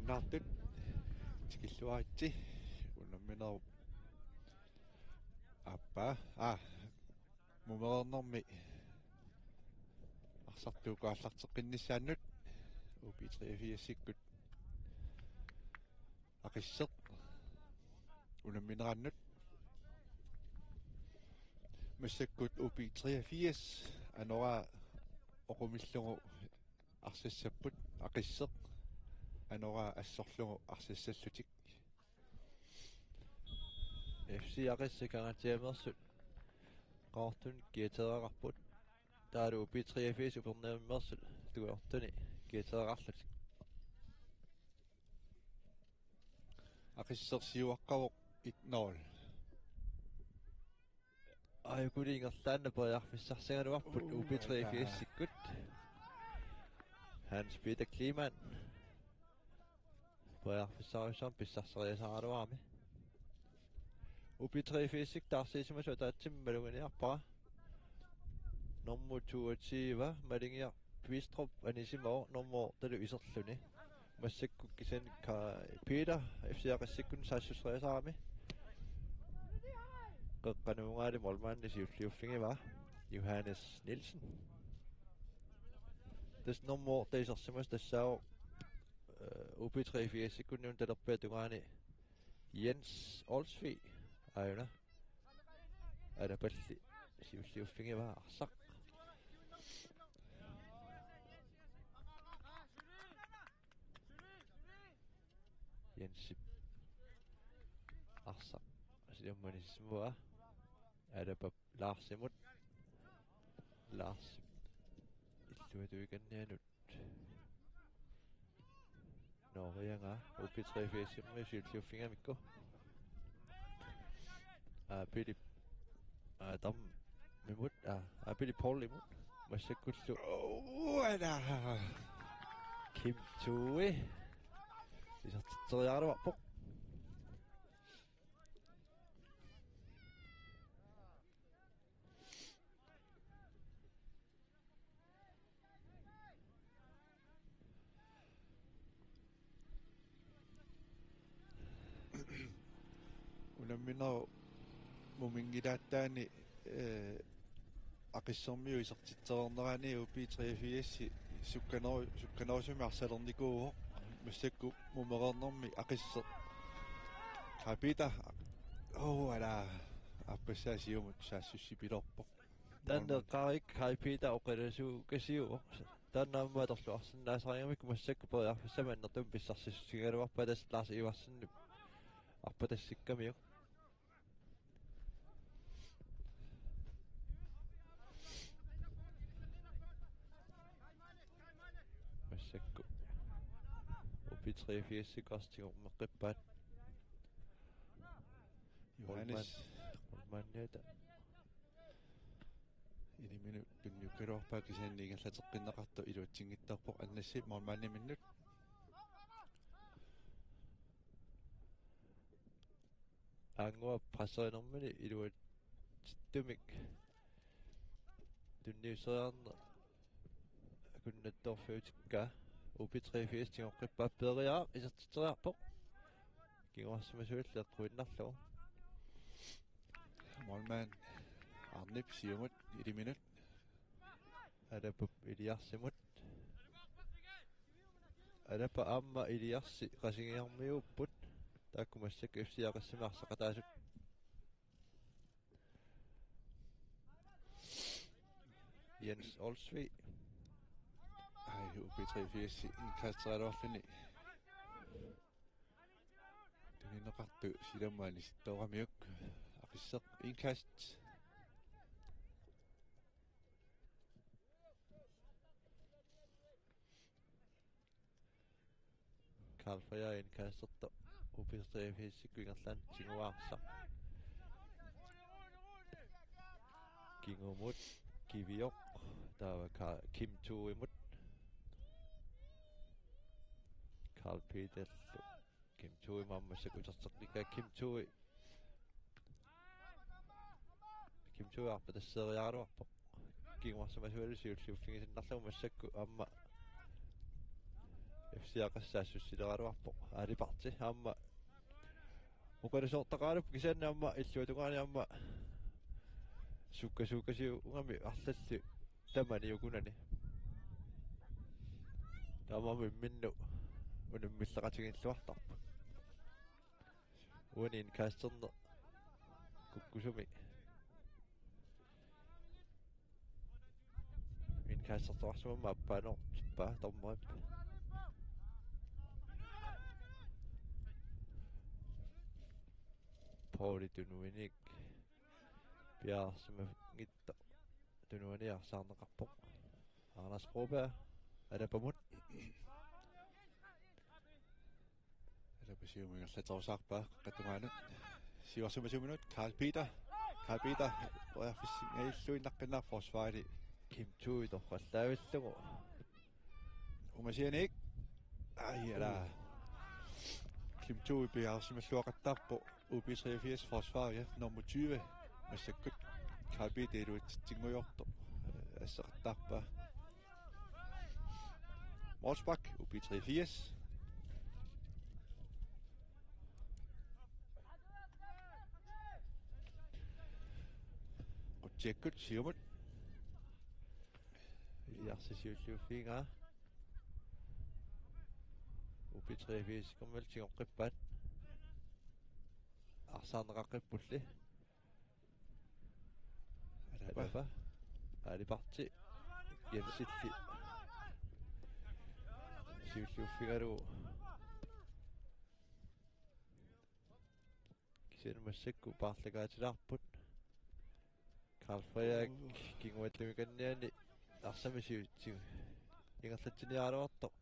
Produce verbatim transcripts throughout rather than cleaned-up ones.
Naartut tikilluaritsi. Unamminerup aappaa. Aa, mumereernermi arsartuuku aallarteqqinnissaannut. U B treogfirsikkut Aqisseq unamminerannut. Massakkut U B treogfirs anoraa oqumillugu arsassapput, Aqisseq anoraa assorlugu arsassallutik. F C Aqisseq Kangaatsiameersut Qaqortuni kiatereerarput. Taavalu U B treogfirs Upernaviumeersut Tuujartuni kiatereerarlutik. Aqisseq siuaqqavoq et nul. Ajukuli ingerlaannaq periarfissarsagaluarput. Uu, U B treogfirsikkut. Hans Peter Kleemann. Periarfissarissumik pissarseriasaaraluarami. U B treogfirsik taarsiisimasoq ataatsimik maluginiarpara. Nummer toogtyve, Malingiaq Bistrup anisimavoq, nummer talu iserluni. Massakkut kisianni Kai Peter F C Aqissekkut saassusseriasaarami. Qeqqanuugaali målmandi siulliuffigivaa Johannes Nielsen. Tassa nummer talu isersimasoq tassaavoq, øh, U B treogfirsikkunni talerpiata tungaani Jens Olsvig. Aajuna. Alapalli siulliuffigivaa arsaq. Jensip arsaq silammani sismua. Alapap Larsimut. Larsip illuatuikannianut. Nå, Rianga, U B treogfirsimut siulliuffigamikku. Aa, Philip. Aa, Tammimut. Aa, aa, Philip Paulimut. Massakkullu. Oh, ala. Kim Tui. Isertitseriaraluarpoq. Unamminerup muminngilaataani, eh, Aqissermiut isertitsereernerani U B treogfirs sukkaneru-, sukkanerusumik arsalernikuuvoq, massakkut mumereernermi Aqisseq. Kai Peter. Oh, ala. Aappassaa siumut saassussipiloorpoq. Taanna eqqaarik Kai Peter oqalasuukasiuvoq. Taanna aamma atorluarsinnaasarigamikku massakkut periarfissamik annertuumik pissarsissutigigaluarpaa, tassa Lars Iversenip arpatassikkamiuk. Massakkut U B treogfirsikkut arsaq tigorneqqippaat. Johannes. Målmand-, målmandiata. Iliminut tunniukkaluarpaa, kisianni ingerlateqqinneqartoq iluatsinngitsoorpoq Annasip målmandiminnut. Aannguaq presserinermini iluatsittumik tunniusseriarneq akunnattoorfiutikkaa. U B treogfirs tigoqqippaat, Peeriaaq isertitseriarpoq. Kinguarsimasuillu eqquinnarlugu. Målmand Arnip siumut iliminut. Alapap Iliarsimut. Alapa aamma Iliarsi qasigiarmiuupput. Taakku massakkut F C Aqissimit arsaqataasut. Jens Olsvig. Ai, U B treogfirs indkasteriaraluarluni. Tunineqartoq silammani sittooramiuk. Aqisseq indkast. Karl Frederik indkastertoq U B treogfirsikkut ingerlaannaq tiguaarsa. Kingumut Kivioq, taava Ka-, Kim Tuimut. Karl Peterlu. Kim Tui aamma massakkut uterteqqikkaa, Kim Tui. Kim Tui arpatasseriaraluarpoq. Kinguarsimasualu siulliuffigisinnarlugu massakkut aamma F C A qassaassussileraluarpoq. Aali Parti aamma oqalusoortaqarpoq kisianni aamma illuatungaani aamma sukkasuukkasiugami arlallit tamani ukunani. Taamaammat imminnut unammilleqatigiilluartarput. Uani indkasterneq kukkusumik. Indkastertoqarsimammat appaanoortippaa dommerip. Pauli tunuinik piareersimanngitsoq tunuani arsaarneqarpoq. Anders Broberg, alapamut. Alap siumut ingerlaterusaarpaa qeqqata tungaanut. Siuarsimasuminut Karl Peter. Karl Peter periarfissinngilluinnaqqinnaaq forsvarili. Kim Tui torrallaavillugu. Ungasianik. Ai, ala. Kim Tui piareersimalluaqattaarpoq U B treogfirs forsvaria nummer tyve. Massakkut Karl Peter iluatsitsinngujortoq. Asseqattaarpaa. Målspark, U B treogfirs. Qutsiakkut siumut. Iarsi siulliuffigaa. U B treogfirs kummaltigoqqippaat. Arsaarneqaqqippulli. Alapa. Alapa. Aali Parti. Jensilli. Siulliuffigalugu. Kisianni massakkut paarlakaatilaarput. Karl Frederik kinguallumikanniani arsami siutsi ingerlatsiniaraluartoq.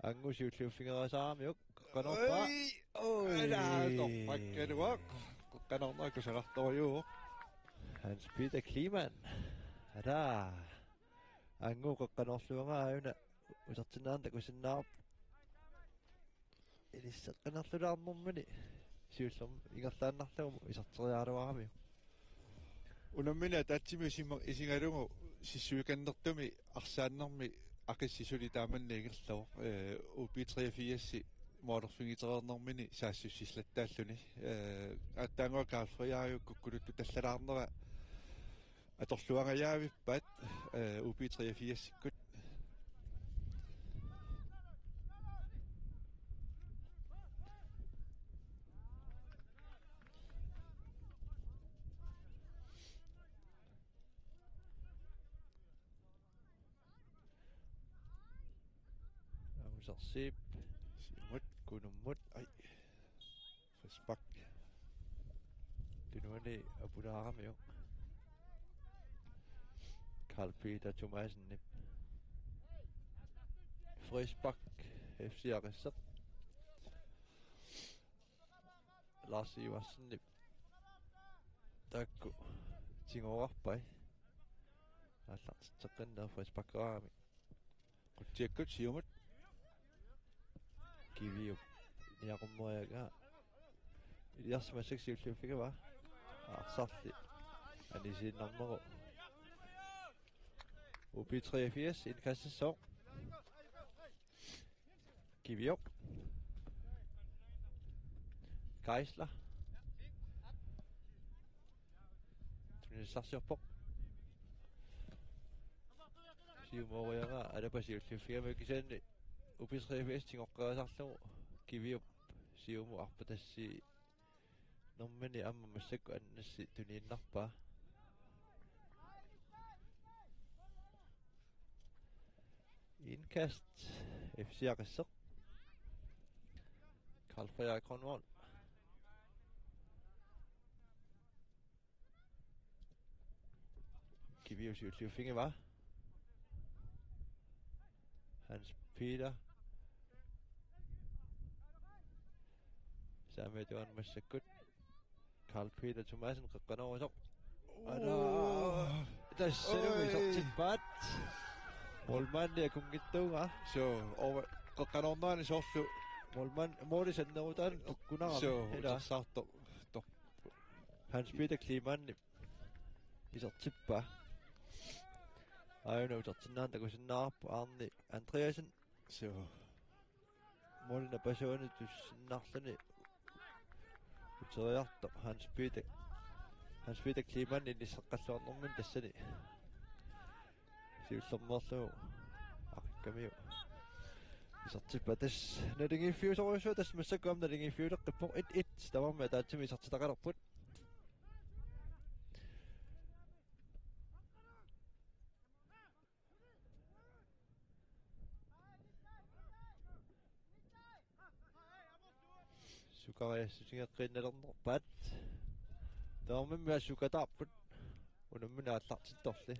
Angu siulliuffigerisaramiuk qeqqanoorpaa. Oi, oi. Ala, torrakkaluaq. Qeqqanoornera kusanartorujuuvoq. Hans Peter Kleemann. Ala. Angu qeqqanoorluagaa aajuna utertinneqarneq takusinnaavarput. Ilisseqqinnerlulaarnermini siullermi ingerlaannarlugu iserteriaraluaramiuk. Unammineq ataatsimik isima-, isigalugu sissuikannertumi arsaannermi Aqissi suli taamanna ingerlavoq, eh, U B treogfirs målerfigitereernermini saassussilattaalluni. Eh, aatsaannguaq Karl Frederik kukkuluttoq tallalaarnera atorluangajavippaat, eh, U B treogfirsikkut. Amusersiip. Siumut. Kunummut. Ai. Frisbak. Tunuani apulaaramiuk. Karl Peter Thomassenip. Frisbak. F C Aqisseq. Lars Iversenip. Taakku. Tigoorarpai. Aallartitseqqinnera frisbakkeramik. Qutsiakkut siumut. Kiviup niaqummeriagaa. Iliarsimassak siulliuffigivaa. Arsarli. Anisiinnarmagu. U B treogfirs indkastissaaq. Kiviup. Geisler. Tunissarsiorpoq. Siumooriaraa alapasi ulliffigami kisianni U B treogfirs tigoqqerisarlugu Kiviup siumut arpatassi nermini aamma massakkut annassi tuniinnarpaa. Indkast F C Aqisseq. Karl Frederik Grønvold. Kiviup siulliuffigivaa. Hans Peter. Saamiatugaanut massakkut. Karl Peter Thomassen qeqqanoorusoq. Ala. Tassalu isertippaat. Målmandi akunngittuunga. So, over qeqqanoornerani soorlu. Målmand, måli sannerutaanut tukkunarami. So, ila. Utersaartoq. Tor-, Hans Peter Kleemann isertippaa. Aajuna utertinneqarneq takusinnaavarput Arne Andreasen. So. Målip napasuani tussinnarluni uteriartoq Hans Peter, Hans Peter Kleemann inisseqqalluarnermini tassani siullermeerlugu Aqikkamiu isertippaa. Tassa naligiiffiusorujussuaq, tassa massakkut aamma naligiiffiuleqqippoq. Et et tamarmik ataatsimik isertitaqalerput. Sukariassutigeqqiinnalernerpaat. Tamarmimmi sukataarput. Unammineq aallartittorli.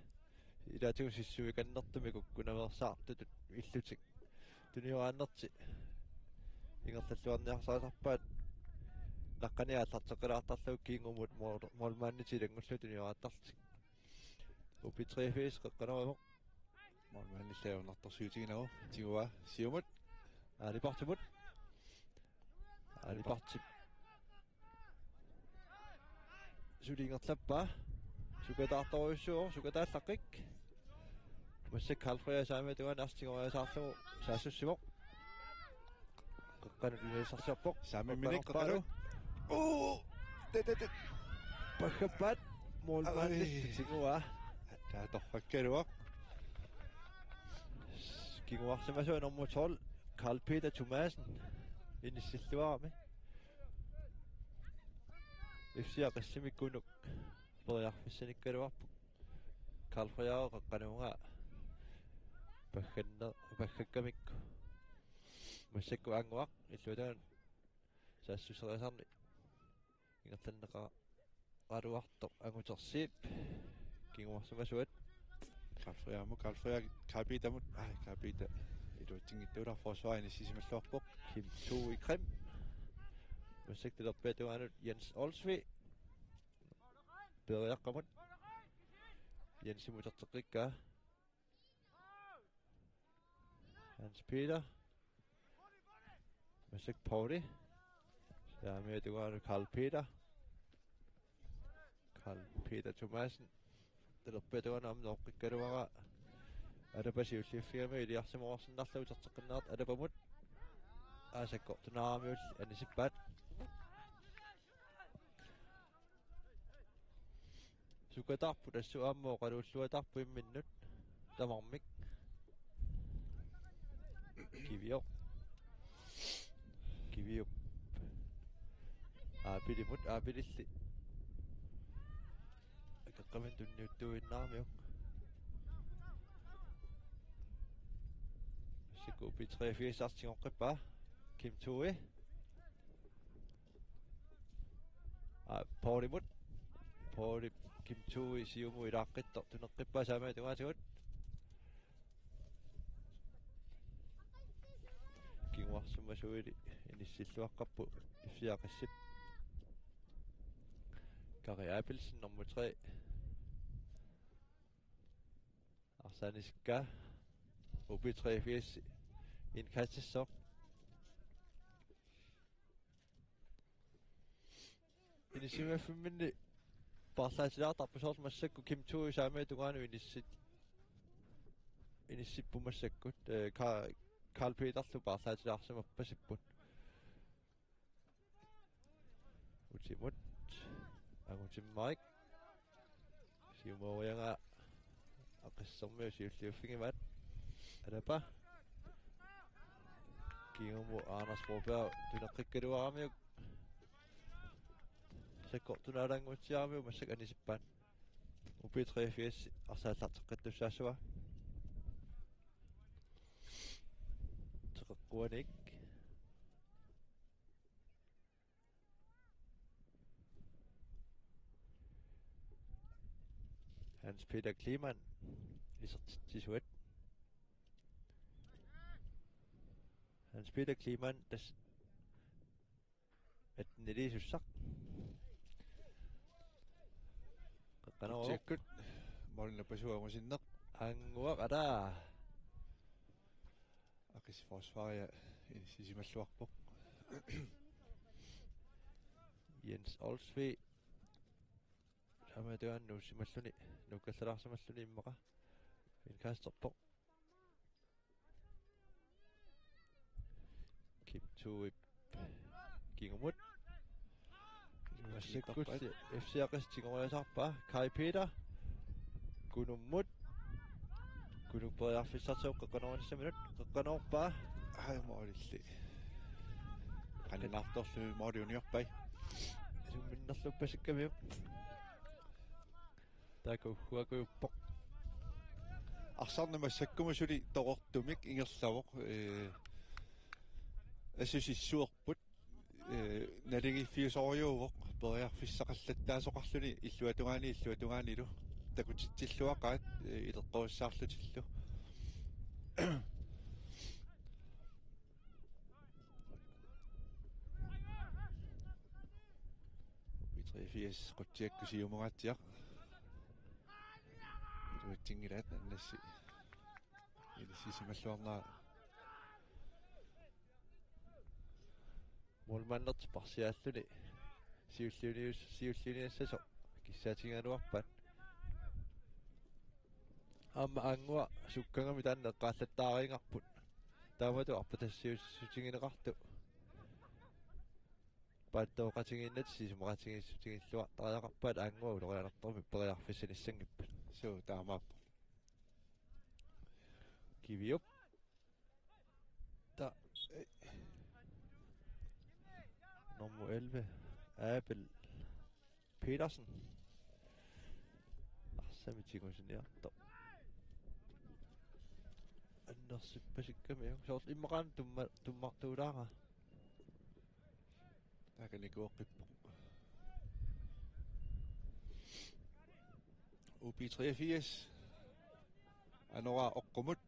Ilaatigut sissuikannertumik kukkunaveersaartutut illutik tunioraannertik ingerlalluarniarsarisarpaat. Naqqani aallarteqqilaartarlugu kingumut mål-, målmandit ilanngullugu tunioraattarlutik. U B treogfirs qeqqanoorpoq. Målmandillu ajornartorsiutiginagu. Tiguaa siumut. Aali Partimut. Aali Parti. Suli ingerlappaa. Sukataartorujussuuvoq, sukataallaqqik. Massakkut Karl Frederik saamiata tungaanut arsaq tigoriasaarlugu saassussivoq. Qeqqanut tunniussarsiorpoq. Saamimminik qeqqanut. Uu! Te, te, te. Paggappaat. Målmandip Ai. Tiguaa. Taava torrakkaluaq. Kinguarsimasuat nummer tolv, Karl Peter Thomassen. Inissilluarami. F C Aqissimikkunnut periarfissanikkaluarpoq. Karl Frederik qeqqanunga pagganne-, paggakkamikku. Massakkut Annguaq illuatungaanut saassusseriasaarneq ingerlanneqaraluartoq Angutersiip. Kinguarsimasuat. Karl Frederik aamma, Karl Frederik Karl Peterimut. Ai, Karl Peter. Iluatsinngitsoorpoq, forsvarit inissisimalluarpoq. Kim Thue Krim. Massakkut talerpiata tungaanut Jens Olsvig. Peeriaqqamut. Jensimut uterteqqikkaa. Hans Peter. Massakkut Pauli. Saamiata tungaanut Karl Peter. Karl Peter Thomassen. Talerpiata tungaanut aamma nooqqikkaluaraa. Alapa siulliuffigami iliarsimavarsinnarlugu uterteqqinneqartoq Alapamut. Aa, sakkortunaaramiulli anisippaat. Sukataarput assut aamma oqaluulluataarput imminnut tamarmik. Kivioq. Kiviup. Aappilimut, Aappililli. Akeqqaminik tunniuttuinnarmiuk. Massakkut U B treogfirs arsaq tigoqqippaa. Kim Thue. Aa, Paulimut. Paulip Kim Thue siumut ilaaqqittoq tuneqqippaa saamiata tungaatigut. Kinguarsimasuili inissilluaqqapput F C Aqissip. Kari Abelsen nummer tre. Arsaq anisikkaa. U B treogfirs indkastissoq. Inissisimaffimmini paarlaatilaartarpoq, soorlu massakkut Kim Thue saamiata tungaanut inissit-, inissipput massakkut, eh, Ka-, Karl Peterlu paarlaatilaarsimappasipput. Utimut. Angutimmarik. Siumoriagaa Aqissermiut siulliuffigivaat. Alapa. Kingumut Anders Broberg tuneqqikkaluaramiuk. Sakkortunaalaannguatsiaramiuk massakkut anisippaat. U B treogfirs arsaq aallarteqqittussaassavaa. Teqeqquanik. Hans Peter Kleemann isertitsisuat. Hans Peter Kleemann tassa atteniliisussaq. Qeqqanoorpoq. Utsiakkut. Målip napasuani angusinneq. Annguaq, alaa. Aqissip forsvaria inissisimalluarpoq. Jens Olsvig. Saamiata tungaanut nuussimalluni, nuukkallalaarsimalluni immaqa indkasterpoq. Kim Tuip kingumut. Massakkut F C Aqissi tigoriasaarpaa. Kai Peter. Kunummut. Kunuk periarfissarsiuk qeqqanoorissaminut. Qeqqanoorpaa. Ai, moolilli. Qaninaartorlu mooli uniorpai. Summinnarluppasikkamiuk. Taakku uakuuppoq. Arsarneq massakkumut suli toqortumik ingerlavoq. Ee, assut sissuerput. Ee, naligiiffiusorujuuvoq. Periarfissaqallattaasoqarluni illuatungaani illuatungaanilu. Takutitsilluaqaat, ee, ileqqorissaarlutillu. B treogfirs qutsiakkut siumungaatsiaq. Iluatsinngilaat Annasi. Inissisimalluarnera. Målmandertip parsiaalluni. Siulliunius-, siulliuniassasoq. Kissaatigigaluarpaat. Aamma Annguaq sukkagami taanna eqqaallattaariinnarput. Taamatut arpatassiuussutigineqartoq. Paattooqatigiinnatik sisumaqatigiissutigiilluartariaqarpaat Annguaq ulorianartormi periarfissanissanngippat. Suu, taamaappoq. Kiviup. Ta. Nummer elleve, Abel Petersen. Arsami tigusiniartoq. Annersippasikkamiuk. Soorlu immaqaana tumma-, tummartuulaara. Takanikuoqqippoq. U B treogfirs. Anoraa oqqumut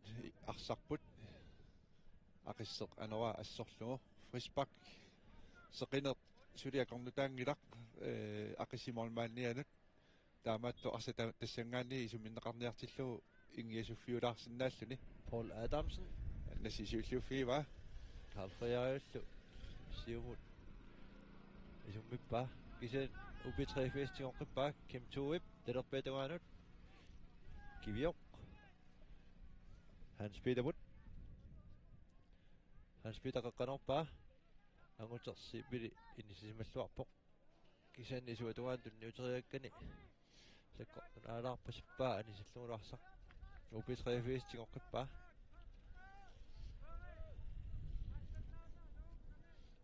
arsarput. Aqisseq Anoraa assorlugu. Frispark. Seqineq suli akornutaanngilaq, ee, Aqissi målmandianut. Taamaattoq arsaq ta-, tassanngaanniit isumminneqarniartillugu ingiasuffiulaarsinnaalluni. Paul Adamsen. Annasi siulliuffigivaa. Karl Frederikullu siumut isummippaa. Kisianni U B treogfirs tigoqqippaa. Kim Tuip, talerpiata tungaanut. Kivioq. Hans Petermut. Hans Peter qeqqanoorpaa. Angutersi Pili inissisimalluarpoq. Kisianni isuata tungaanut tunniuteriakkani. Sakkortunaalaarpasippaa anisillugulu arsaq. U B treogfirs tigoqqippaa.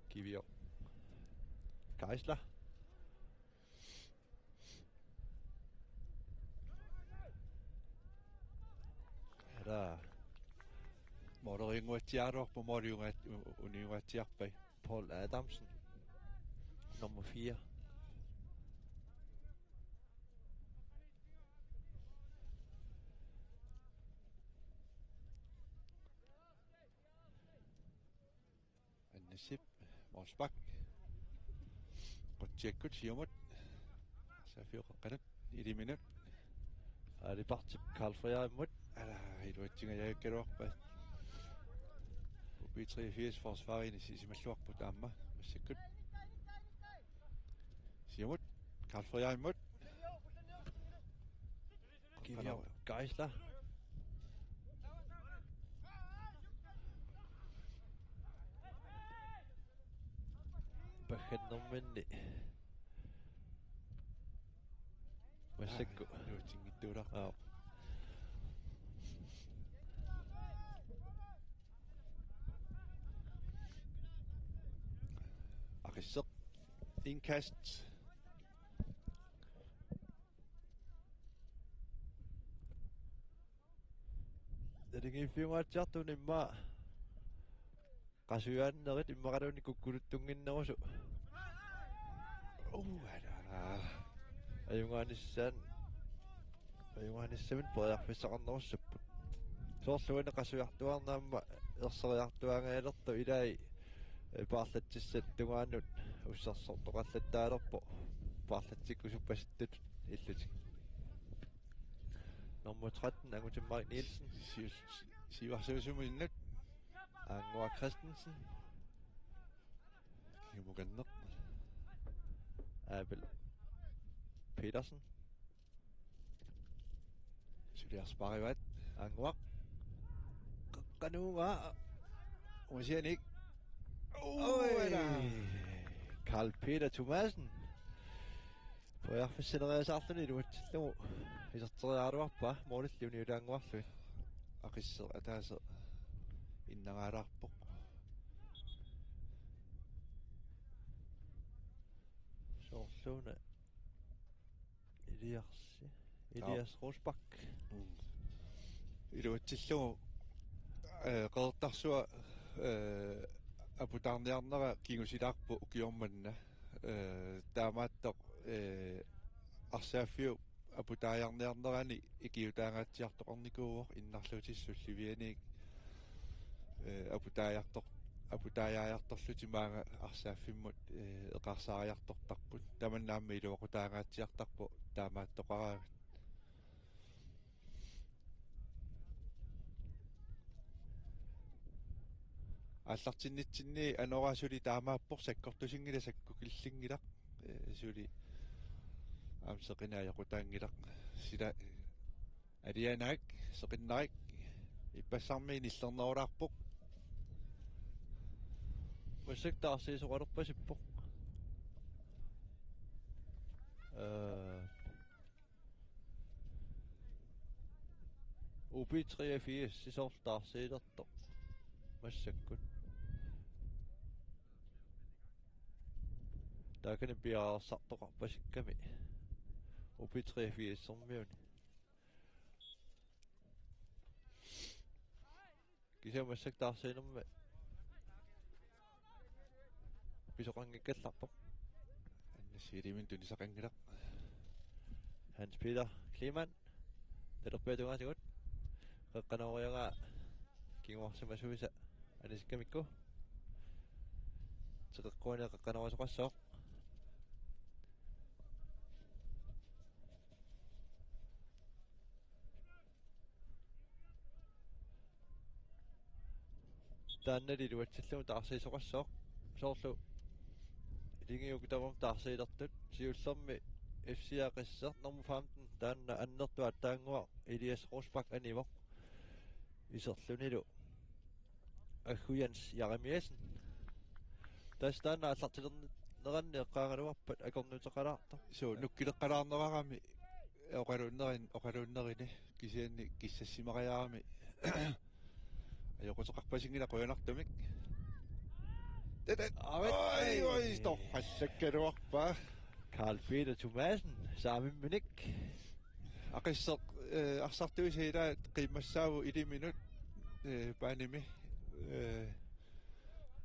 Kivioq. Geisler. Ala. Måleriunnguatsiaraluarpoq, måliungaat-, u-, uniunnguatsiarpai. Paul Adamsen. Nummer fire. Annasip, Mosbak. Qutsiakkut siumut. Saafioqaqqanut, iliminut. Aali Partip Karl Frederikumut. Ala, iluatsingajaakkaluarpaat. U B treogfirs forsvarini simalluarput aamma. Massakkut. Siumut, Karl Frederikumut. Kivioq Geisler. Paggannerminni. Massakkut. Aa, iluatsinngitsooraq. Aap. Aqisseq. Indkast. Naligiiffiungaatsiartunik immaqa qasujaannerit immaqaluunniit kukkuluttunnginnerusoq. Uu, ala. Ajugaanissaan. Ajugaanissamik periarfissaqarnerussapput. Soorlu uani qasujartuaarneq aamma erseriartuaanngajalertoq ilai, eh, paarlatsissatut tungaanut ussersortoqallattaalerpoq. Paarlatsikkusuppasittut illutik. Nummer tretten, Angutimmarik Nielsen. Si-, si-, siuarsuisumut innat. Anguaq Christensen. Kimukanneq. Abel Petersen. Suli arsaq paarivaat. Anguaq. Qa-, qanuugaa. Uasianik. Oj, Karl Peter Thomassen. Periarfissineriasaarluni iluatsillugu iserteriaraluarpaa, målilli uniulaannguarlugit. Aqisseq ataaseq innaraalaarpoq. Soorluuna Elias. Elias Rosbach. Mm. Iluatsillugu, eh, Qeqertarsuaq, eh, aputaarniarnera kingusilaarpoq ukioq manna. Eh, taamaattoq, eh, arsaaffiup aputaajarniarnerani ikiutaangaatsiartoqarnikuuvoq, innarluutissut sullivianiit, eh, aputaajartor-, aputaajaajartorlutik maanga arsaaffimmut, eh, eqaarsaariartortarput. Tamanna aamma iluaqutaangaatsiartarpoq taamaattoqaraangat. Aallartinnitsinni anoraa suli taamaappoq, sakkortusinngilaq, sakkukillinngilaq. Eh, suli aamma seqineq ajoqutaanngilaq. Sila, eh, alianaak, seqinnarik, ippassarmi nillernerulaarpoq. Massakkut taarsiisoqalerpasippoq. Eh, U B treogfirs, soorlu taarsiilertoq massakkut. Taakani piareersartoqarpasikkami U B treogfirsermiuni. Kisianni massakkut taarsiinermi pisoqanngikkallarpoq. Anna Siilimin tunisaqanngilaq. Hans Peter Kleemann. Talerpiata tungaatigut. Qeqqanooriaraa kinguarsimasuisa anisikkamikku. Teqeqquani qeqqanoorisoqassooq. Taannali iluatsillugu taarsiisoqassooq. Soorlu Lingiuk tamarmik taarsiilertut. Siullermi F C Aqisseq nummer femten, taanna annertup aatsaannguaq Elias Rosbach anivoq. Iserlunilu Aggu Jens Jeremiassen. Tassa taanna aallartilerneranni eqqaagaluarpat akornuteqalaartoq. Suu, nukkileqqalaarnerarami oqaluunnerin-, oqaluunnerini kisianni kissassimariarami. Ajoquteqarpasinngilaq qujanartumik. Tata. Avet. Oj, oj, torrassakkaluarpaa. Karl Peter Thomassen, saamimminik. Aqisseq, eh, arsartuisa ilaat qiimmassaavoq iliminut, eh, paanimi, eh,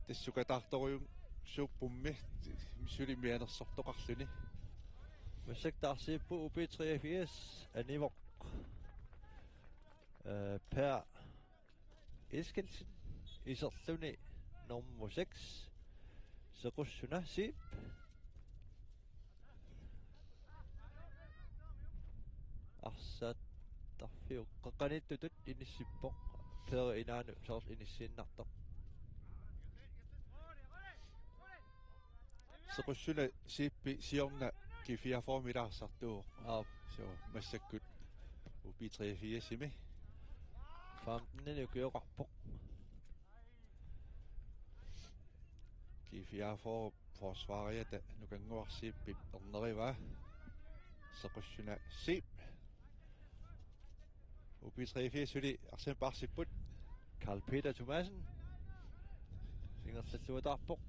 tassukataartorujussuuppummi suli mianersortoqarluni. Massakkut taarsiippoq U B treogfirs anivoq. Eh, Per Eskildsen, iserluni nummer seks, Sequssuna Zeeb. Arsaattarfiup qeqqaniittutut inissippoq, Per inaanut soorlu inissiinnartoq. Sequssuna Zeeb siorna G fireogfyrremi ilaarsartuuvoq. Aap. Suu, massakkut U B treogfirsimi. Femtenini ukioqarpoq. G fireogfyrre forsvariata Nukannguaq Zeebip ernerivaa. Sequssuna Zeeb. U B treogfirs suli arsamik paarsipput. Karl Peter Thomassen. Ingerlalluataarpoq.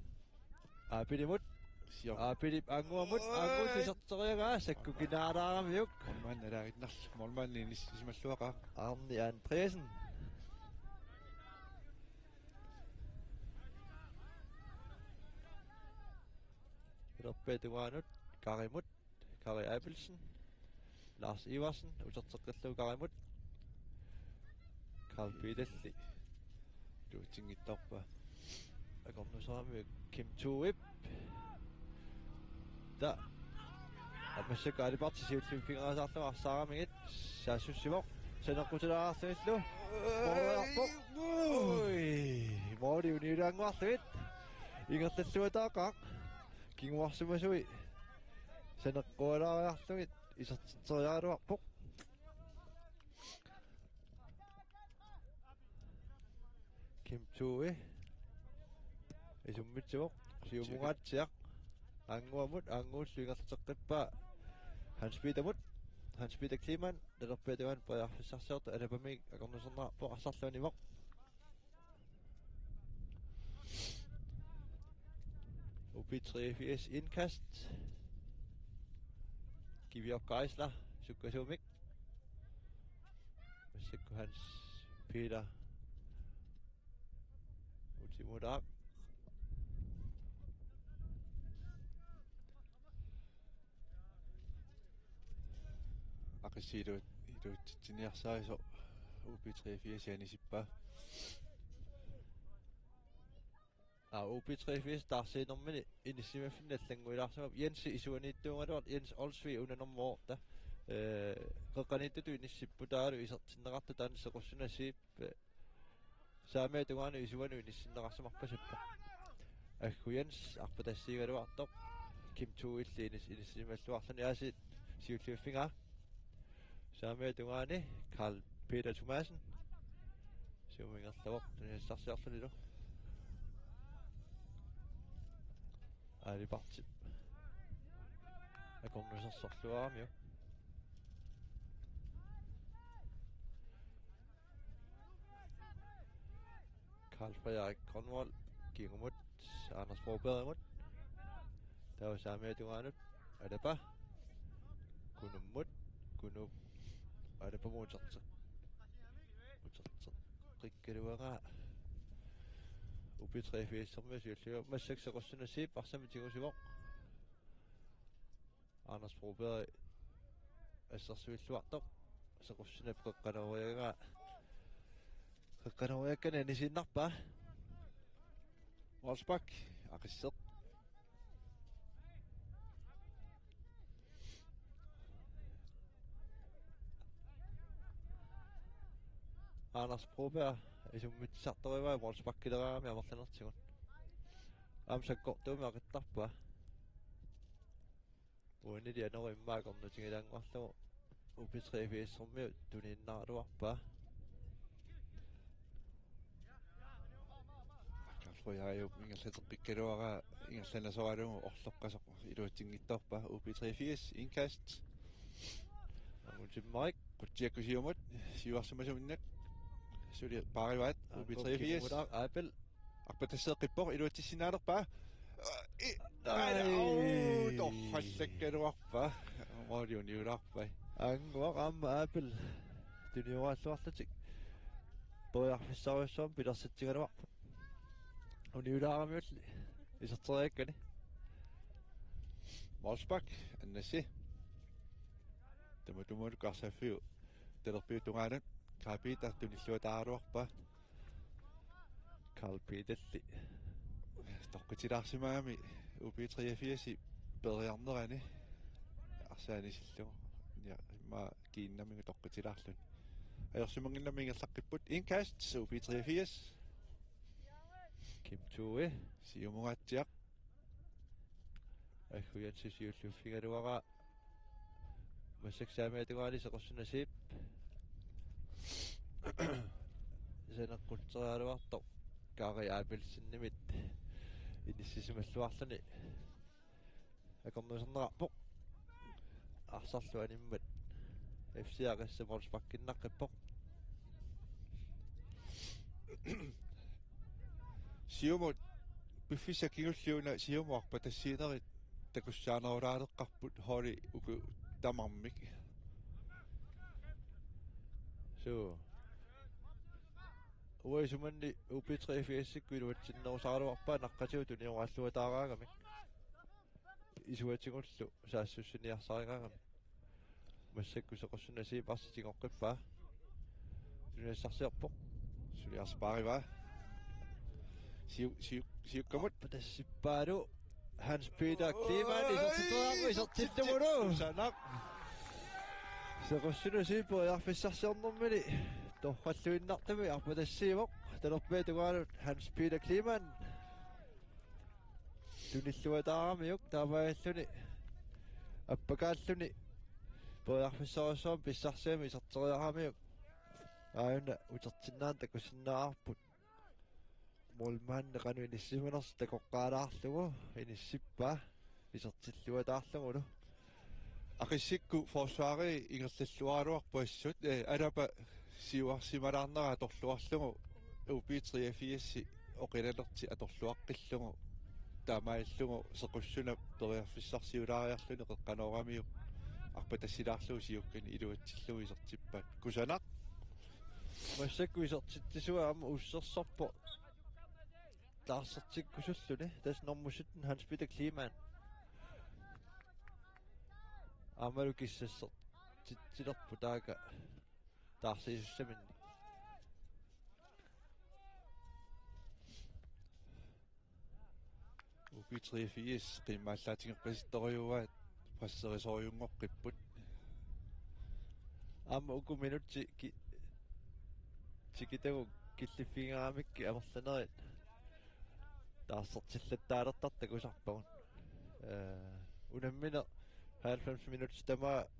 Aapilimut. Sio. Aapilip Annguamut. Oj. Anngup iserteriaraa sakkukinaalaaramiuk. Målmand er der ikke. Målmand er nis-, simalluaqaa. Arne Andreasen. Ilerpia tungaanut. Karimut. Kari Abelsen. Lars Iversen, uterteqqillugu Karimut. Karl Peterli. Luutsinngittarpaa. Akornuserami Kim Tuip. Ta. Amassak aliparti siulliuffigeriasaarlugu arsaaramigit. Saassussivoq. Saneqqutilaarlugillu. Måliarpoq. Oj. Måli uniulaannguarlugit. Ingerlalluataaqaaq. Kinguarsimasui. Saneqqualaariarlugit isertitseriaraluarpoq. Kim Tue. Isummitsivoq, Siumungaatsiaq. Annguamut, Annguullu ingerlateqqippaa Hans Peterimut. Hans Peter Kleemann, talerpiata tungaanut periarfissarsiortoq, Alapamiit akornuserneqarpoq, arsarluanivoq. O B treogfirs indkast. Kiviok Geisler, sukkasuumik. Massakkut Hans Peter. Utimulaaq. Aqissi ilu-, iluatsitsiniarsarisoq O B treogfirs anisippaa. Aa, O B treogfirs taarsiinermini inissisimaffinni allannguilaarsimavoq, Jens isuaniittuugaluartoq, Jens Olsvig una nummer otte. Ee, qeqqaniittutut inissipput taavalu isertinneqartoq taanna Sequssinnut Zeeb, ee, saamiata tungaanut isuanut inissinneqarsimarpasippoq. Aggu Jens arpatassiigaluartoq. Kim Thue illit inis-, inissisimalluarluni, aasiit siulliuffigaa. Saamiata tungaani Karl Peter Thomassen. Siumut ingerlavoq, tunisassarsiorlunilu. Aali Partip akornusersorluaramiuk. Karl Frederik Grønvold kingumut, Anders Brobergimut. Taava saamiata tungaanut Alapa. Kunummut, Kunup Alapamut uterteq-, uterteqqikkaluaraa. O B treogfirsermiut siulliuvoq, massakkut Sequssinnut Zeeb arsamik tigusivoq. Anders Broberg assersuilluartoq. Sequssinnap qeqqanooriagaa. Qeqqanooriakkani anisiinnarpaa. Wolfsbak, Aqisseq. Anders Broberg isummitsisartorivaa Wolfsbakileraangami amerlanertigut. Aamma sakkortuumik aqittarpaa. Uanili anori immaqa akornutigilaannguarlugu O B treogfirsermiut tuniinnaraluarpaa. Karl Frederik ingerlateqqikkaluaraa ingerlanneqasoralugu orloqqasoq iluatsinngitsoorpaa. O B treogfirs indkast. Angul Timmarik. Qutsiakkut siumut, siuarsimasuminnaq. Suli paarivaat, O B treogfirs. Angul Kimulaaq Abel. Arpatasseeqqippoq, iluatsissinnaalerpaa. I-, ai, au, torrallakkaluarpaa. Mario niulaarpai. Annguaq aamma Abel. Tunioraalluarlutik. Periarfissarujussuarmik pilersitsigaluarput. Uniulaaramiulli. Iserteriakkani. Wolfsbak, Annasi. Tamatumuulluni arsarfiup talerpiata tungaanut. Karl Peter tunilluataaraluarpaa. Karl Peterli. Toqqutilaarsimagami O B treogfirs periarnerani. Arsaq anisillugu. Ja, immaqa kiinnamigut toqqutilaarluni. Ajorsimannginnami ingerlaqqipput. Indkast, O B treogfirs. Kim Thue. Siumungaatsiaq. Aggu Jensen siulliuffigaluaraa. Massakkut saamiata tungaani Sequssinnut Zeeb. Saneqqutteriaraluartoq Kari Abelsenimit inissisimalluarluni akornuserneqarpoq. Arsarlu animmat F C Aqissap målsparkinnaqqippoq. Siumut piffissaq kingulliuna siumut arpatassiinerit takussaanerulaaleqqaarput holdi uku tamarmik. Suu. Uanga isumanni U B treogfirsikkut iluatsinnerusaraluarpaa naqqatigut tunioraalluataaraangamik. Isuatigullu saassussiniarsarigaangami. Massakkut Sequssinnut Zeeb arsaq tigoqqippaa. Tunisassarsiorpoq. Suli arsaq paarivaa. Siu-, siu-, siukkamut. Arpatassippaalu Hans Peter Kleemann isertitseriarpoq, isertitsillugulu. Sanaq. Sequssinnut Zeeb periarfissarsiornermini torralluinnartumik arpatassiivoq. Talerpiata tungaanut Hans Peter Kleemann. Tunilluataaramiuk taamaalilluni appakaalluni periarfissarujussuarmik pissarsiamik iserteriaramiuk. Aajuna utertinnaaneq takusinnaavarput. Målmandi qanoq inissisimanersoq takoqqaalaarlugu inissippaa isertilluataarlugulu. Aqissikkut forsvari ingerlalluaraluarput assut, eh, alapa siuarsimalaarnera atorluarlugu U B treogfirs oqilanertik atorluaqqillugu taamaallugu Sequssunap periarfissarsiulaariarluni qeqqanooramiuk arpatassilaarlugu siukkani iluatsillugu isertippaat. Kusanaq. Massakkut isertitsisua aamma ussersorpoq. Taarsertikkusulluni, tassa nummer sytten, Hans Peter Kleemann. Aammalu kissassertitsilerpoq taaka taarsiisussaminnik. U B treogfirs qiimmaallaatingerpasittorujuuaat, presserisorujunngorpipput. Aamma uku minutsit ki-, tikitagut killiffigingaramikku amerlanerit taarsertillattaalertartut takusarpagut. Eh, unammineq halvfems minutsit tamaat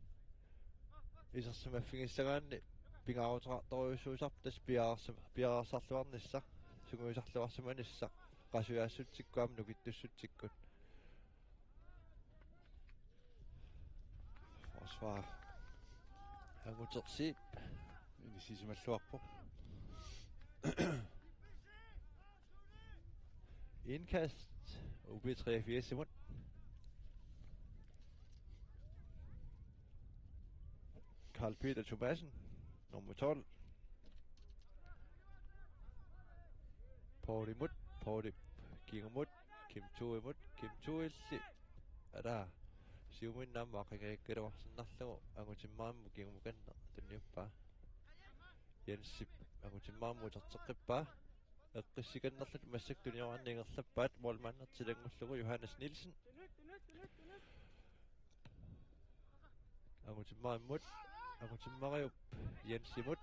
isersimaffigissagaanni pingaaruteqartorujussuusarpoq tassa piareersim-, piareersarluarnissaq, sungiusarluarsimanissaq, qasujaassutsikkut aamma nukittussutsikkut. Forsvar. Angutersiip. Inissisimalluarpoq. Indkast. U B treogfirs imod. Karl Peter Thomassen, nummer tolv. Pauli Mut, Pauli Kingo Mut, Kim Thue Mut, Kim Thuelli. Ara. Siumuinnaq aamma aqaguakkaluarsinnarlugu Angutimmarimmi Kingo Mukanneq tunniuppaa. Jensip Angutimmarimmi uterteqqippaa. Eqqissikannerlutik massakkut tunioraanni ingerlappaat, målmandi tilanngullugulu Johannes Nielsen. Angutimmarimut, Angutimmarimut, Jensimut.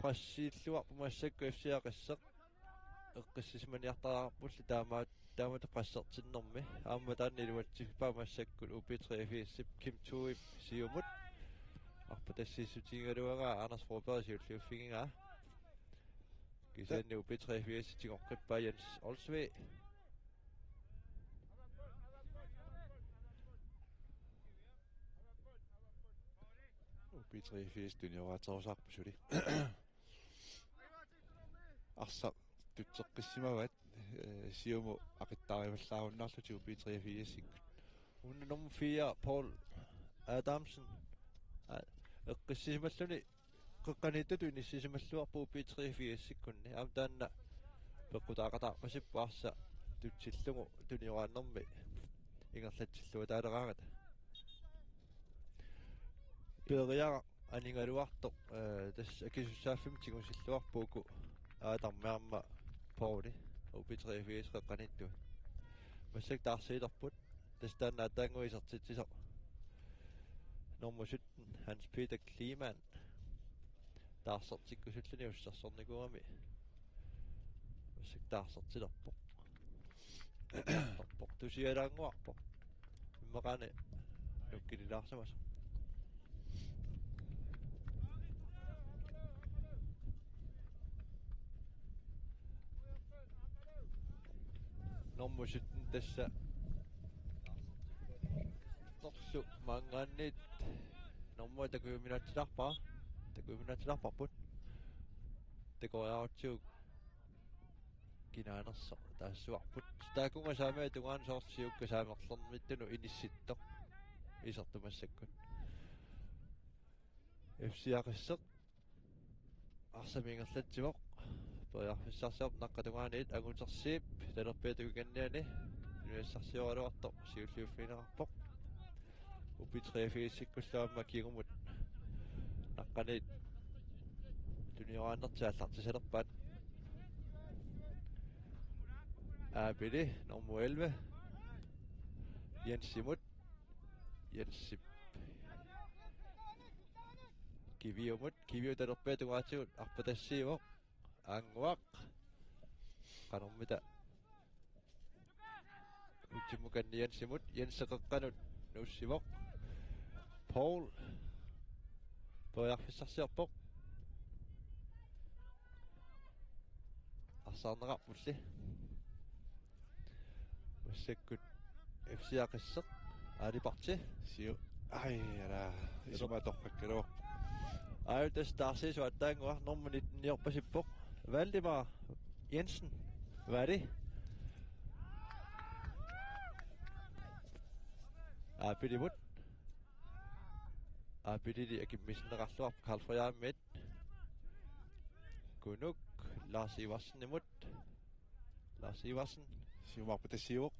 Pressiilluarpoq massakkut F C Aqisseq. Eqqissisimaniartariaqarpulli taamaat, taamatut pressertinnermi. Aamma taanna iluatsippaa massakkut U B treogfirsip Kim Thuep siumut. Arpatassiissutigigaluagaa Anders Broberg siulliuffigigaa. Kisianni U B treogfirs tigoqqippaa Jens Olsvig. U B treogfirs tunioraatserusarput suli. Arsaq tutseqqissimavat, eh, siumut aqittaarivallaarunnaarlutik U B treogfirsikkut. Una nummer fire, Paul Adamsen. Aa, eqqissisimalluni qeqqaniittutut inissisimalluarpoq U B treogfirsikkunni. Aamma taanna peqqutaaqataarpasippoq arsaq tutsillugu tunioraannermi ingerlatsilluataaleraangata. Peeriaraq aningaluartoq, eh, tassa akisussaaffimmik tigusilluarput uku Adami aamma Pauli U B treogfirs qeqqaniittut. Massakkut taarsiilerput. Tassa taanna aatsaannguaq isertitsisoq. Nummer sytten, Hans Peter Kleemann. Taarsertikkusulluni ussersornikuugami. Massakkut taarsertilerpoq. Taarserpoq. Tusialaannguarpoq. Immaqaana nukkililaarsimasoq. Nummer sytten tassa. Torlu maanngaanniit nummer takujuminaatsilaarpara. Takujuminaatsilaarparput. Takoriarutsigu kinaanersoq taassuarput. Taakunga saamiata tungaanut soorlu siukka saamerlermittunut inissittoq isertut massakkut. F C Aqisseq arsamik ingerlatsivoq. Periarfissarsiorpoq naqqap tungaaniit. Angutersiip talerpiata tukikanniani niuersaarsioraluartoq siulliuffigineqarpoq. U B treogfirsikkullu aamma kingumut naqqaniit tunioraannertik aallartisalerpaat. Aapili nummer elleve. Jensimut. Jensip. Kiviumut. Kiviup talerpiata tungaatigut arpatassiivoq. Annguaq. Qanormita. Utimmukanni Jensimut. Jensi qeqqanut nuussivoq. Paul. Periarfissarsiorpoq. Saarneqarpulli. Massakkut F C Aqisseq. Aali Parti. Siu. Ai, ala. Isuma torrakkaluarpoq. Aali tassa taarsiisuattaannguaq nummer nitten-iorpasippoq. Valdemar Jensen. Vali. Aappilimut. Aappilimut akimmisinneqarluarpoq Karl Frederikimit. Kunuk Lars Iversenimut. Lars Iversen. Siumaarput tassiivoq.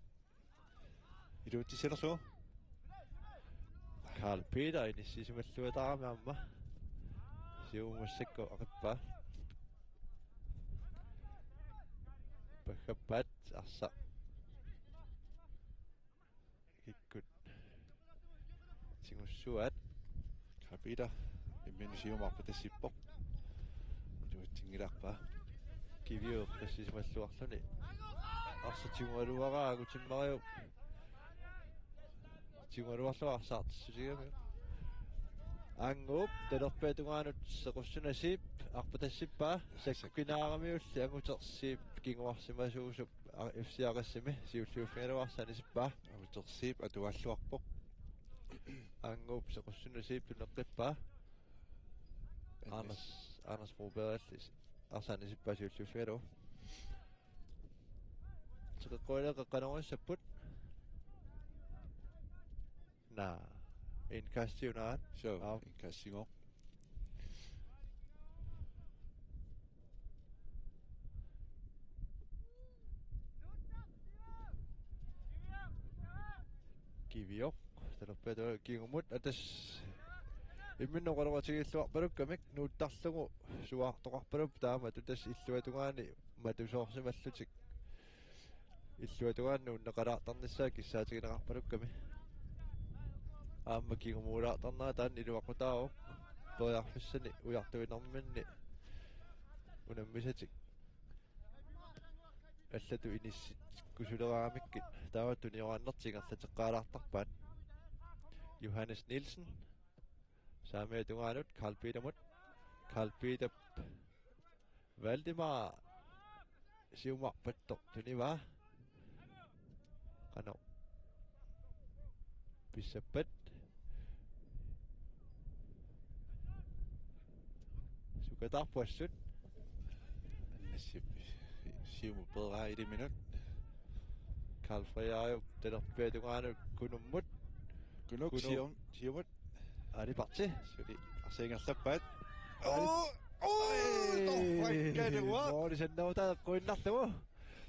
Iluutsissilerlugu. Karl Peter inissisimalluataarami aamma. Siumut massakkut aqippaa. Paggappaat arsaq. Kikkut. Tigussuaat. Karl Peter. Imminut siumaarput tassippoq. Iluatsinngilarpaa. Kiviup tassisimalluarluni. Arsaq tigugaluaraa Angutimmariup. Tigugaluarlugu arsaartissutigami. Angup talerpiata tungaanut Sequssuna Zeeb arpatassippaa. Sakkukinaaramiulli Anguter Zeeb kinguarsimasuusup A-, F C Aqissimi siulliuffigalugu arsaq anisippaa. Anguter Zeeb atuaalluarpoq. Angup Sequssuna Zeeb tuneqqippaa. Anders, Anders Brobergilli arsaq anisippaa siulliuffigalugu. Teqeqquineq qeqqanorissapput. Naa. Indkasti unaat. Suu, aap. Indkastigooq. Kivioq. Talerpiata kingumut atas. Imminut oqaloqatigiilluarpalukkamik nuuttarlugu suaartoqarpaluppoq taamatut tassa illuatungaani matusoorsimallutik. Illuatungaani nuunneqalaartarnissaa kissaatigineqarpalukkami. Aamma kingumuulaartarnera taanna iluaqutaavoq. Periarfissani ujartuinerminni unammisatik allatut inissikkusuleraangamikkit taava tunioraannertik ingerlateqqaalaartarpaat. Johannes Nielsen. Saamiata tungaanut Karl Peterimut. Karl Peterip Valdemar siumaarpattoq tunivaa. Qanoq pissappat. Sukataarput assut. Annassip siumut peeraa iliminut. Karl Frederik talerpiata tungaanut Kunummut. Kunuk. Kunuk. Sium-, siumut. Aali Parti. Suli arsaq ingerlappaat. Aali. Oo! Oo! Oi! Torrakkaluaq. Måli sannaataa eqquinnarlugu.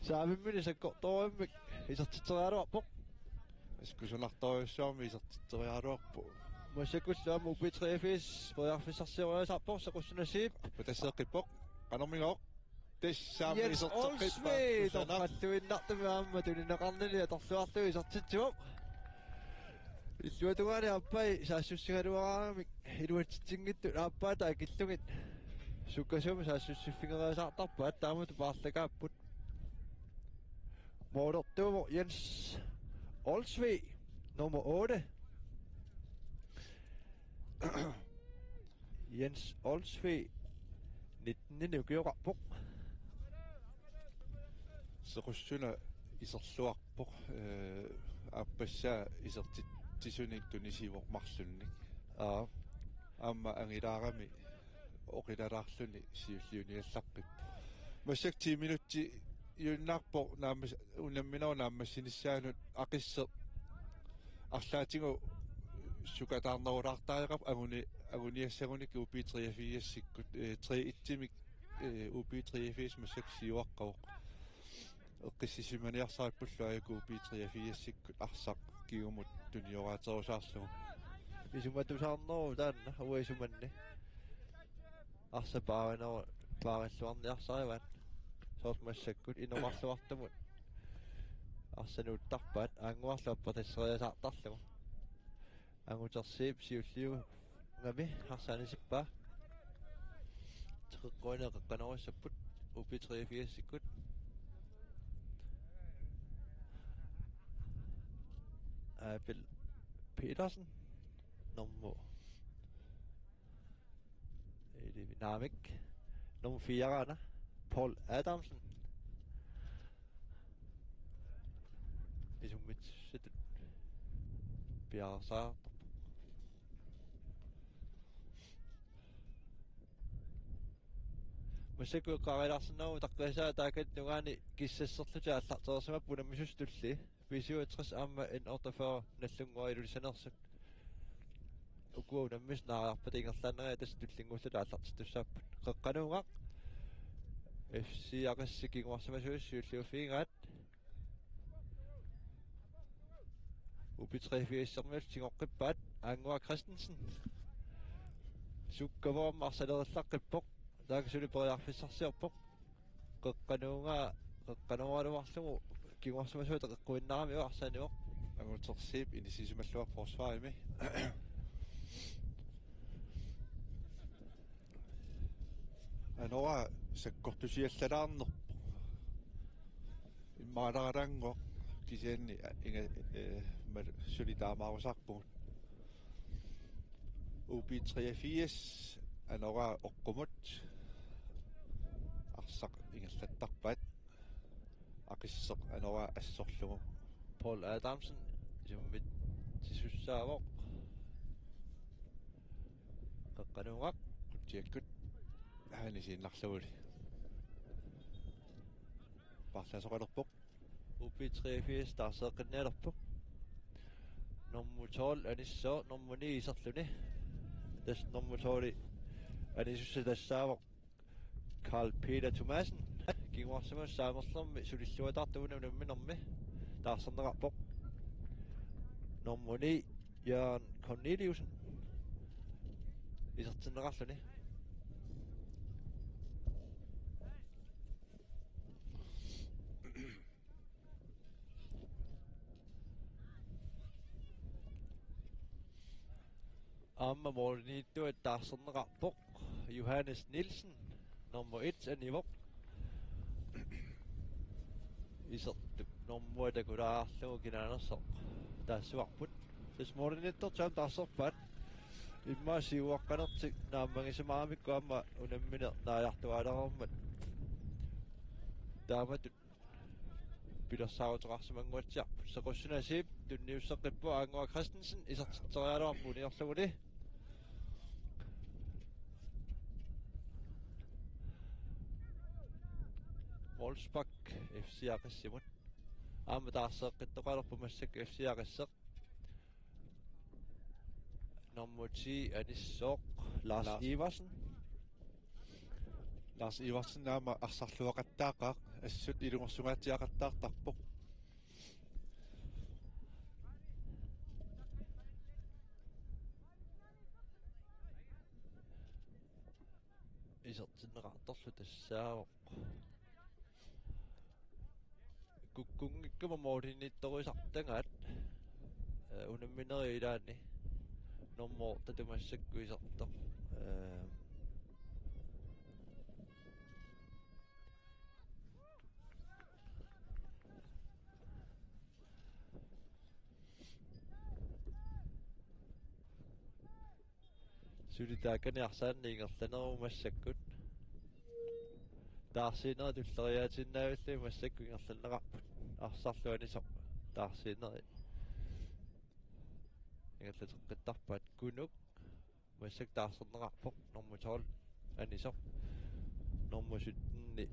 Saamimminik sakkortoorujummik isertitseriaraluarpoq. Iskusunartorujussuarmik isertitseriaraluarpoq. Massakkullu aamma U B treogfirs periarfissarsioriasaarpoq Sequssuna Zeeb. Arpatasseeqqippoq. Qanormigooq. Tassa aamma Jens iserteqqippoq. Olsvig, kusanaq. Torralluinnartumik aamma tunineqarnini atorluarlugu isertitsivoq. Illuatungaani aappai saassussigaluaraangamik iluatsitsinngitsut aappaata akillugit sukkasuumik saassussiffigeriasaartarpaat taamatut paarlakaapput. Målertuuvoq Jens Olsvig, nummer otte. Jens Olsvig, nitten ukioqarpoq. Sequssuna iserluarpoq, eh, aappassaa isertitsisunik tunisivoq marlunnik. Aa. Aamma angilaarami oqilalaarluni siulliuniallaqqippoq. Massakkut ti minutsiunnaarpoq naammas-, unamminerup naammassinissaanut Aqisseq arlaatigut sukataarnerulaartariaqarpoq anguni-, anguniassagunik U B treogfirsikkut, eh, tre et-imik, eh, U B treogfirs massakkut siuaqqavoq. Eqqissisimaniarsarippullu aajuku U B treogfirsikkut arsaq kingumut tunioraaterusaarlugu. Isumatusaarneruvoq taanna, uanga isumanni. Arsaq paarineru-, paarilluarniarsarivaat. Soorlu massakkut inoqarluartumut. Arsaq nuuttarpaat, Anguarlu arpatasseriasaartarlugu. Anguter Zeeb siulliugami arsaq anisippaa. Teqeqquineq qeqqanorissapput U B treogfirsikkut. Abel Petersen. Nummer. Eli naamik. Nummer fire-ana. Paul Adamsen. Mitsatut piareersarpoq. Massakkut eqqaarilaarsinnaavoq utaqqiisaa taakani tungaani kissasserlutik aallartereersimapput unammisut tulliit. B syvogtres aamma N otteogfyrre Nagdlunguaq Ilulissaneersut. Ukua unammisut naariarpata ingerlaannarani tassa tullinnguullutik aallartittussaapput. Qeqqanuugaq. F C Aqissiq kinguarsimasuusoq siulliuffigigaat. U B treogfirsiarmiut tigoqqippaat, Aannguaq Christensen. Sukkavoq aamma arsalerillaqqippoq. Taakku suli periarfissarsiorpoq. Qeqqanuugaq, qeqqanooraluarlugu kinguarsimasuata qeqquinnaramiuk arsaannivoq. Angutersiip inissisimalluarpoq forsvarimi. Anoraa sakkortusiallalaarnerpoq. Immaqa alaralaannguaq kisianni inga, eh, mal-, suli taamaarusaarpugut. U B treogfirs, Anoraa oqqumut. Arsaq ingerlattarpaat. Aqisseq Anoraa assorlugu. Paul Adamsen, isummitsisussaavoq. Qeqqanuugaq. Qutiakkut. Anisiinnarluguli. Paarlaasoqalerpoq. U B treogfirs taarseeqqinnialerpoq. Nummer tolv anissaaq, nummer ni iserluni. Tassa nummer tolv anisussaq tassaavoq Carl Peter Thomassen. Kinguarsimasoq saamerlermi sulilluataartuuna unamminermi taarserneqarpoq. Nummer ni Jørgen Corneliussen isertinneqarluni. Aamma målimiittuata taarserneqarpoq Johannes Nielsen, nummer et anivoq. Isertup nummeria takulaarlugu kinaanersoq taassuarput. Tassa målimiittortut aamma taarserpaat. Immaqa siuaqqanertik naammagisimaaramikku aamma unammineq naajartuaalereermat. Taamatut pilersaaruteqarsimannguatsiarput. Sequssinersiip tunniusseqqippoq Aannguaq Christensen isertitseriaraluarpoq uniorluguli. Wolfsbak F C Aqissimut. Aamma taarseeqqittoqalerpoq massakkut F C Aqisseq. Nummer ti anissaaq Lars Lars. Iversen. Lars Iversen aamma arsarluaqattaaqaaq, assut ilungersungaatsiaqattaartarpoq. Isertinneqartorlu tassaavoq. Kukkunngikkuma målimiittorisartagaat, eh, unamminerit ilaanni. Nummer otte massakkut isertoq. Eh, Suli taakani arsaanni ingerlaneruvoq massakkut. Taarsiinerit tulleriiaatiinnaavillugit massakkut ingerlanneqarput. Arsarlu anisoq taarsiinerit ingerlateqqittarpaat. Kunuk massakkut taarserneqarpoq, nummer tolv anisoq. Nummer sytten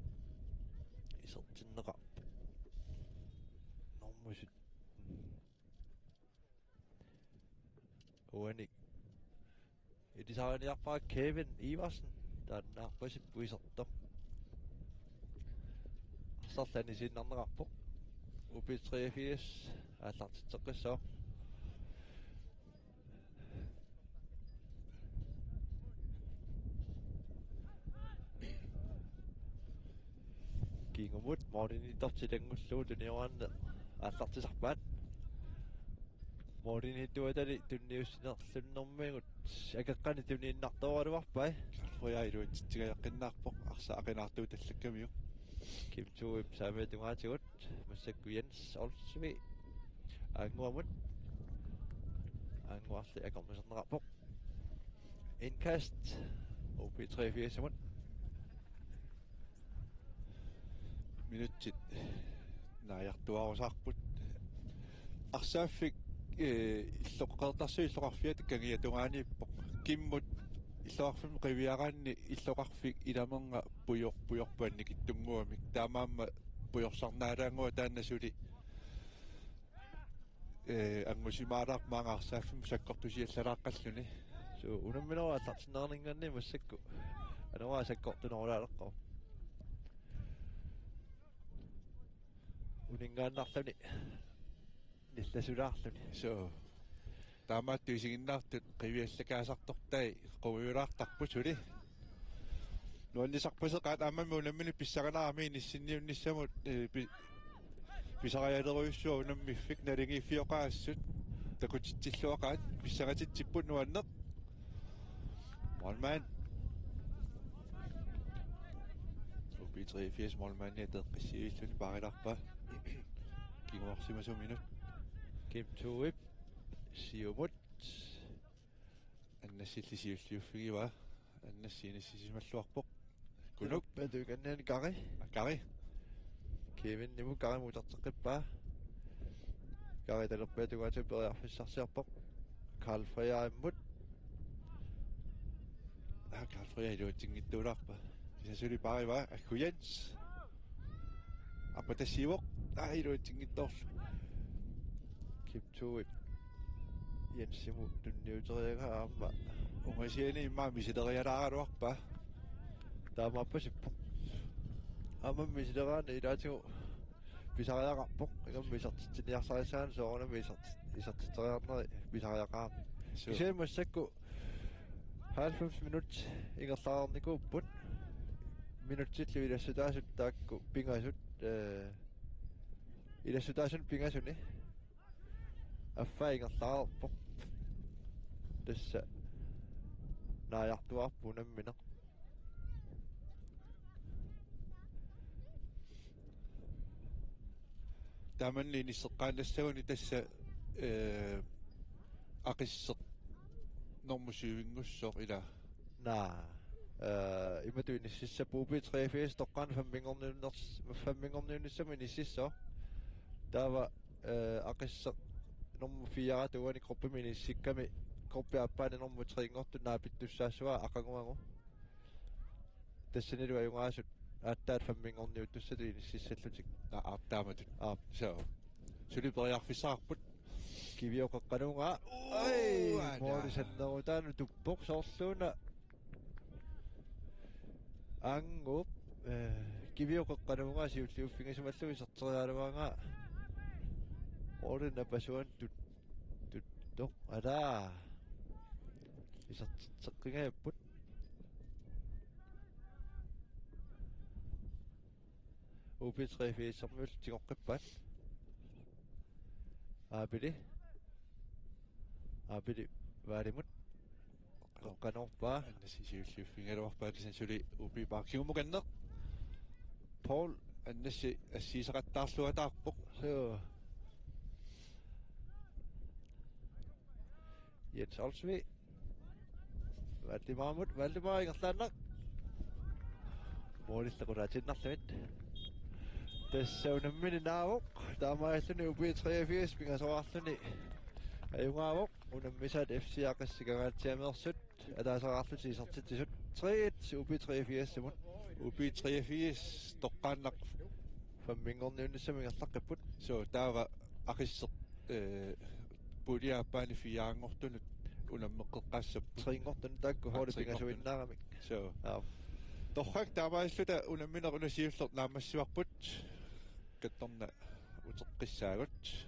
isertinneqarpoq. Nummer sytten. Uani ilisariniarpara Kevin Iversen, taanna aqqusippoq isertoq. Arsarlu anisiinnarneqarpoq. U B treogfirs aallartitseqqissaaq. Kingumut målimiittortut ilanngullugu tunioraanni aallartisarpaat. Målimiittuatali tunniussinerlunnermigut akeqqani tuniinnartooraluarpai. Frøya iluatsitsigajaqqinnaarpoq arsaq aqinaartuutallakkamiuk. Kim Thuip saamiata tungaatigut. Massakkut Jens Olsvig Aannguamut. Aannguarli akornuserneqarpoq. Indkast U B treogfirsimut. Minutsit naajartuaarusaarput. Arsaaffik, eh, illoqartarsu illoqarfiata kangiatungaaniippoq. Kimmut illoqarfimmi qiviaraanni illoqarfik ilamerna pujor-, pujorput annikitsunnguamik. Taamaammat pujorsarnaalaannguaq taanna suli, eh, angusimaalaarpoq maanga arsaaffimmut sakkortusiallalaaqqalluni. Suu, unamminerup aallartinneqarninngaanniit massakkut. Anorua sakkortunerulaaleqqavoq. Uninngaannarluni. Nillasulaarluni. Suu. Taamaattoq isiginnaartut qiviallakaasartortai qujujulaartarput suli. Nuannisarpaseqaat aammami unammineq pissanganarami inissinniunnissamut, eh, pi-, pisarialerujussuaq unammiffik naligiiffioqaassut. Takutitsilluaqaat pissangatitsipput nuanneq. Målmand. U B treogfirs målmandia teqqissiivilluni paarilaarpaa. Kinguarsimasuminut. Kim Tuip. Siumut. Annassilli siulliuffigivaa. Annassi inissisimalluarpoq. Kunuk. Petukannian Kari. Kari. Kevin Nimu Kari mutarteqqippaa. Kari talerpiata tungaatigut periarfissarsiorpoq. Karl Frederikimmut. Aa, Karl Frederik iluatsinngitsuulaarpaa. Kisianni suli paarivaa, Aggu Jens. Aappa tassiivoq. Aa, iluatsinngitsoorlu. Kim Tuip. Jensimut tunniuteriaraa aamma. Ungasiani immaqa misilerialaaraluarpaa. Taamaappasippoq. Aamma misileraanni ilaatigut pisariaqarpoq. Ingammik isertitsiniarsarissaanut soorunami iserti-, isertitseriarneri pisariaqarami. Suu. Kisianni massakkut halvfems minut ingerlareernikuupput. Minutsillu ilassutaasut taakku pingasut, eh, ilassutaasunut pingasuni. Affaa ingerlareerpoq. Tassa naajartuaarput unammineq. Taamanili inisseqqaannassaguni tassa, eh, Aqisseq normu syvinngussoq ilaa. Naa, eh, imatut inississapput U B treogfirs toqqaannaq femminngorniunners-, femminngorniunnissamut inississoq. Taava, eh, Aqisseq normu fireata uani gruppimi inissikkami gruppi aappaani normu trinngortut naapittussaassavaa aqaguagu. Tassanilu ajugaasut aatsaat femminngorniuttussatut inississallutik. Aa, aap taamatut. Aap. Suu. Suli periarfissaqarput. Kivioqeqqanunga. Uu, ai, aa, måli naa. Sannerutaanut tuppoq soorluuna. Angup, eh, kivioqeqqanunga siulliuffigisimalluni iserteriaraluaraangat. Måli napasuan tut-, tuttoq. Alaa. Isertitseqqigajapput. U B treogfirsimiullu tigoqqippaat. Aapili. Aapili Vaalimut. Qeqqanoorpaa. Annassi siulliuffigigaluarpaa kisianni suli U B paarkigumukanneq. Paul Annassi assigiseqattaarluataarpoq. Suu. Jens Olsvig. Valdimarimut, Valdimar ingerlaannaq. Målillu qulaatiinnarlugu. Tassa unammineq naavoq, taamaalilluni U B treogfirs pingasoraarluni ajugaavoq, unammisaat F C Aqissi Kangaatsiameersut, ataaseraarlutik isertitsisut, tre et U B treogfirsimut. U B treogfirs toqqaannaq femminngorniunnissamut ingerlaqqipput. Suu, taava Aqisseq, eh, pulje aappaani fireanngortunut unammeqqeqqaassapput. Trinngortunut taakku. Aa, holdit trinngortunut. Pingasuinnaaramik. Suu. Aap. Torrak, taamaalilluta unammineq una siulleq naammassivarput. Kattorna uteqqissaagut.